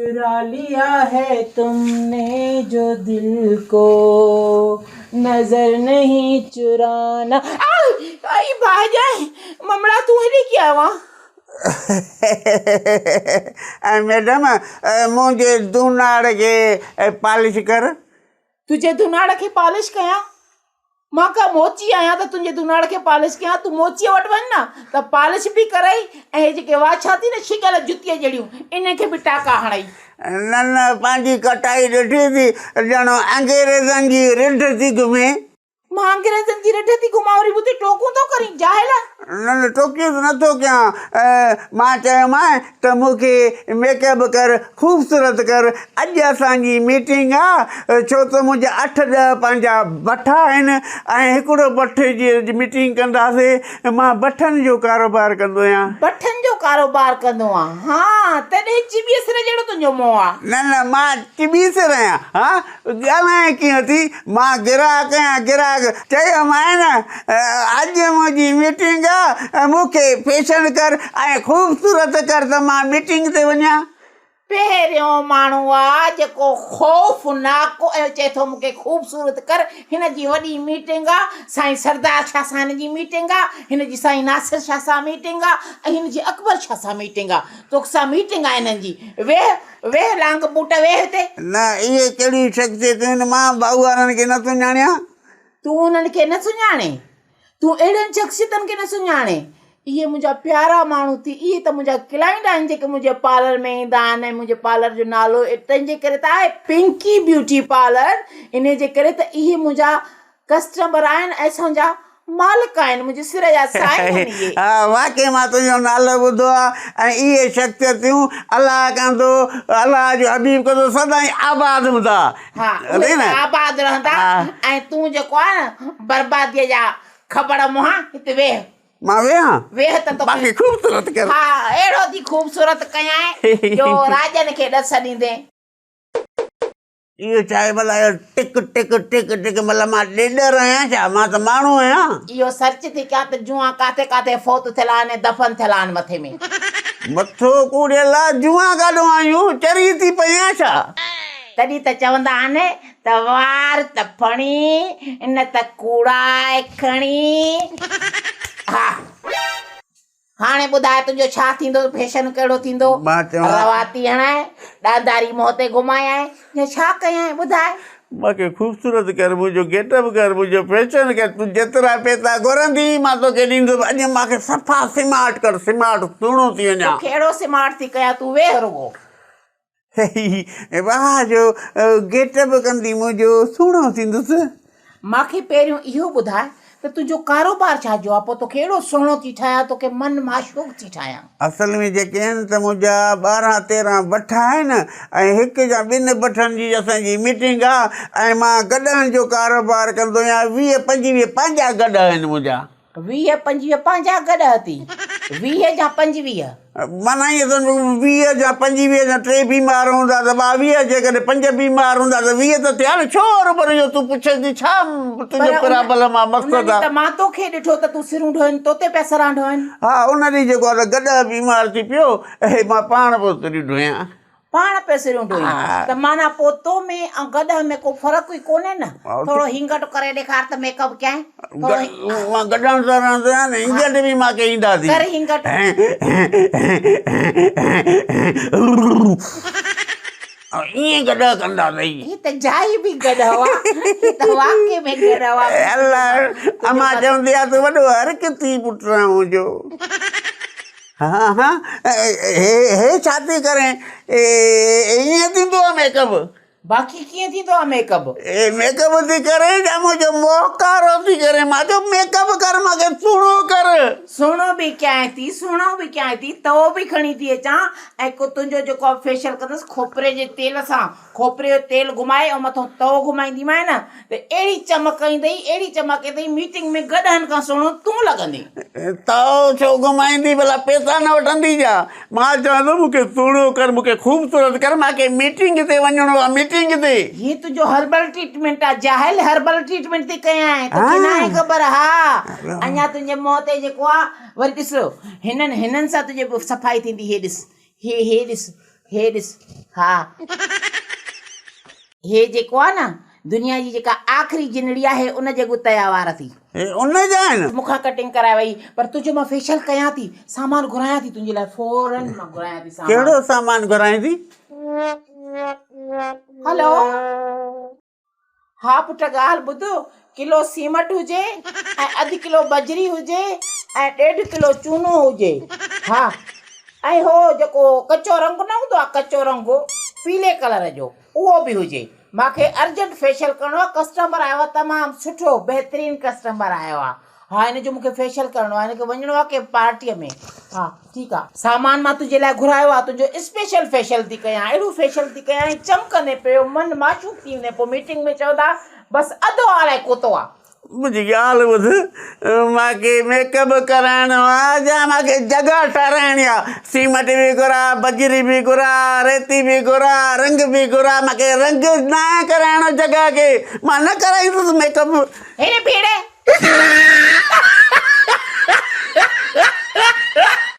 چرا ليا هي تم ني جو دل ڪو نظر نهين چرانا آئي باهه ڄائي ممڙا تون هيڏي ڪيئن آيو آن؟ ۽ ميڊم منهنجي دوناڙ کي پالش ڪر. تنهنجي دوناڙ کي پالش ڪيان؟ مان ڪا موچي آهيان ته تنهنجي دوناڙ کي پالش ڪيان؟ تون موچيء وٽ وڃ نه ته پالش به ڪرائي ۽ هي جيڪي واڇا اٿئي نه ڇڳل جتيء جهڙيون انهن کي به ٽاڪا هڻائي. نه نه پنهنجي ڪٽائي ڏٺي ٿي ڄڻ انگريزن جي رڍ ٿي گهمي. مان انگريزن جي رڍ ٿي گهمان وري مون تي ٽوڪون ٿو ڪرين جاهل. نه نه ٽوڪيون ته نٿو ڪيان مان چيومانء ته مون کي ميڪ اپ ڪر خوبصورت ڪر اڄ اسان جي ميٽنگ آ ڇو ته منهنجا اٺ ڏهه پنهنجا بٺا آهن ۽ هڪڙو بٺ جي اڄ ميٽنگ ڪنداسي مان بٺن جو ڪاروبار ڪندو آهيان. بٺن جو ڪاروبار ڪندو آن ها تڏهن چٻي سر جهڙو تنهنجو منهن آ. نه نه مان چٻي سر آهيان ها ڳالهائين ڪيئن ٿي مان گراهڪ آهيان گراهڪ چيومانء نه اڄ منهنجي ميٽنگ آ مون کي فيشن ڪر ۽ خوبصورت ڪر ته مان ميٽنگ تي وڃان. پهريون ماڻهو آ جيڪو خوف ناڪ ۽ چئي ٿو مون کي خوبصورت ڪر هن جي وڏي ميٽنگ آ سائين سردار شاھ سان هن جي ميٽنگ آ هن جي سائين ناصر شاھ سان ميٽنگ آ ۽ هن جي اڪبر شاھ سان ميٽنگ آ توسان ميٽنگ آ هنن جي ويهه ويهه لانگ بوٽ ويهه هتي. نه اهي ڪهڙيون شخصيتون آهن مان ڀائو وارن کي نه سڃاڻيان. تون انهن کي نه سڃاڻين. تون اهڙين شخصيتن کي نه سڃاڻين. اهي منهنجا پيارا ماڻهو ٿي، اهي ته منهنجا ڪلائنٽ آهن جيڪي منهنجي پارلر ۾ ايندا آهن ۽ منهنجي پارلر جو نالو تنهن جي ڪري ته آهي پنڪي بيوٽي پارلر انهي جي ڪري ته اهي منهنجا ڪسٽمر آهن ۽ اسان جا مالڪ آهن منهنجي سر جا سائين آهن اهي. ها واقعي مان تنهنجو نالو ٻڌو آهي ۽ اهي شخصيتون الله ڪندو الله جو حبيب ڪندو سدائين آباد هوندا. ها اهي ته آباد رهندا ۽ تون جيڪو آهي نه برباديء جا کٻڙ منهان هت ويهه. مان ويهان؟ ويهه ته توکي. باقي خوبصورت ڪر. ها اهڙو ٿي خوبصورت ڪيانء جو راڄن کي ڏس ڏيندين. اهو ڇا آهي ڀلا اهو ٽڪ ٽڪ ٽڪ ٽڪ مطلب مان ڏيڏر آهيان ڇا مان ته ماڻهو آهيان. اهو سرچ ٿي ڪيان ته جوئان ڪاٿي ڪاٿي فوت ٿيل آهن ۽ دفن ٿيل آهن مٿي ۾. مٿو ڪوڙيل آ جوئان ڪاڏو آيون چري ٿي پئي آهيان ڇا. تڏهن ته چوندا آهن ته وار ته ڦڻي، نه ته ڪوڙائي کڻي. ها هاڻي ٻڌاء تنهنجو ڇا ٿيندو، فيشن ڪهڙو ٿيندو؟ مان چوان. رواتي هڻائي، ڏانداري منهن تي گهمايانء يا ڇا ڪيانء ٻڌاء؟ مان کي خوبصورت ڪر، منهنجو گيٽ اپ ڪر، منهنجو فيشن ڪر، تون جيترا پئسا گهرندين مان توکي ڏيندس، اڄ مان کي صفا سمارٽ ڪر، سمارٽ سهڻو ٿي وڃان. توکي اهڙو سمارٽ ٿي ڪيان تون ويهه رڳو. واهه جو گيٽ اپ ڪندي منهنجو سهڻو ٿيندس. مانکي پهريون اهو ٻڌاء ته تنهنجو ڪاروبار ڇا جو آ پوء توکي اهڙو سهڻو ٿي ٺاهيان توکي من معشوق ٿي ٺاهيان. اصل ۾ جيڪي آهن ته منهنجا 12 13 بٺا آهن ۽ هڪ يا ٻن بٺن جي اسان جي ميٽنگ آ ۽ مان گڏهن جو ڪاروبار ڪندو آهيان 20 25 پنهنجا گڏهه آهن منهنجا. 20 25 پنهنجا گڏهه ٿي 20 جا 25. معنيٰ ائين سمجهو 20 جا 25 جا ٽي بيمار هوندا ته 22 جيڪڏهن پنج بيمار هوندا ته 20 ته ٿيا نه ڇو هروڀرو اهو تون پڇين ٿي ڇا تنهنجو پرابلم آ مقصد آ. ته مان توکي ڏٺو ته تون سرون ڍوئين توتي پيا سران ڍوئين. ها ان ڏينهن جيڪو آ ته گڏهه بيمار ٿي پيو ۽ مان پاڻ پيو سريون ڍوئيان. پاڻ پيو سريون ڍوئين ته معنيٰ پوء تو ۾ ۽ گڏهه ۾ ڪو فرق ئي ڪونهي نه. ٿورو هينگٽ ڪري ڏيکار ته ميڪ اپ ڪيائين. ٿورو مان گڏهن سان رهندو آهيان نه هينگٽ به مان کي ايندا ٿي. ڪر هينگٽ. ائين گڏهه ڪندا اٿئي. هي ته جائي به گڏهه آ. هي ته واقعي ۾ گڏهه آ. الله امان چوندي آ تون وڏو حرڪتي پٽ آهين منهنجو. ها ها هي هي ڇا ٿي ڪرين ائين ٿيندو آ ميڪ اپ. باقي ڪيئن ٿيندو آ ميڪ اپ. هي ميڪ اپ ٿي ڪرين يا منهنجو منهن ڪارو ٿي ڪرين مان چيو ميڪ اپ ڪر مان کي سهڻو ڪر. سهڻو به ڪيانء ٿي سهڻو به ڪيانء ٿي تئو به کڻي ٿي اچان ۽ ڪو تنهنجو جيڪو آ فيشل ڪندس کوپري جي تيل سان کوپري جو تيل گهمائي ۽ مٿون تئو گهمائينديمانء نه ته اهڙي چمڪ ايندئي، اهڙي چمڪ ايندئي، ميٽنگ ۾ گڏهن کان سهڻو تون لڳندين. تئو ڇو گهمائيندي ڀلا پئسا نه وٺندي ڇا؟ مان چوان ٿو مون کي سهڻو ڪر، مون کي خوبصورت ڪر، مان کي ميٽنگ تي وڃڻو آ ميٽنگ تي. هي تنهنجو هربل ٽريٽمينٽ آ جاهل، هربل ٽريٽمينٽ ٿي ڪيانء، توکي ناهي خبر ها اڃا تنهنجي منهن تي جيڪو آ وري ڏس هنن هنن سان تنهنجي صفائي ٿيندي هي ڏس هي هي ڏس. هي ڏس ها هي جيڪو آ نه دنيا جي جيڪا آخري جنڙي آهي ان جي ڳت جا وار ٿي. هي ان جا آهن. مون کان ڪٽنگ ڪرائي وئي پر تنهنجو مان فيشل ڪيان ٿي سامان گهرايان ٿي تنهنجي لاء فورن مان گهرايان ٿي سامان. ڪهڙو سامان گهرائين ٿي؟ هلو ها پٽ ڳالهه ٻڌ ڪلو سيمٽ هجي ۽ اڌ ڪلو بجري هجي ۽ ڏيڍ ڪلو چونو هجي ها ۽ هو جيڪو ڪچو رنگ نه هوندو آهي ڪچو رنگ پيلي ڪلر جو اهو به هجي مانکي ارجنٽ فيشل ڪرڻو آهي ڪسٽمر آيو آهي تمام سٺو بهترين ڪسٽمر آيو آهي ها هن جو مونکي فيشل ڪرڻو آهي هن کي وڃڻو آهي ڪنهن پارٽيء ۾ ها ٺيڪ آ سامان مان تنهنجي لاء گهرايو آ تنهنجو اسپيشل فيشل ٿي ڪيان اهڙو فيشل ٿي ڪيان چمڪندين پيو من معشوق ٿي ويندين پوء ميٽنگ ۾ چوندا بس اڌو آلائي ڪتو آ. منهنجي ڳالهه ٻڌ مانکي ميڪ اپ ڪرائڻو آ يا مانکي جڳهه ٺهرائڻي آ سيمٽ به گهرا بجري به گهرا ريتي به گهرا رنگ به گهرا مانکي رنگ ناهي ڪرائڻو جڳهه کي مان نه ڪرائيندس ميڪ اپ. هيڏي ڀيڙ.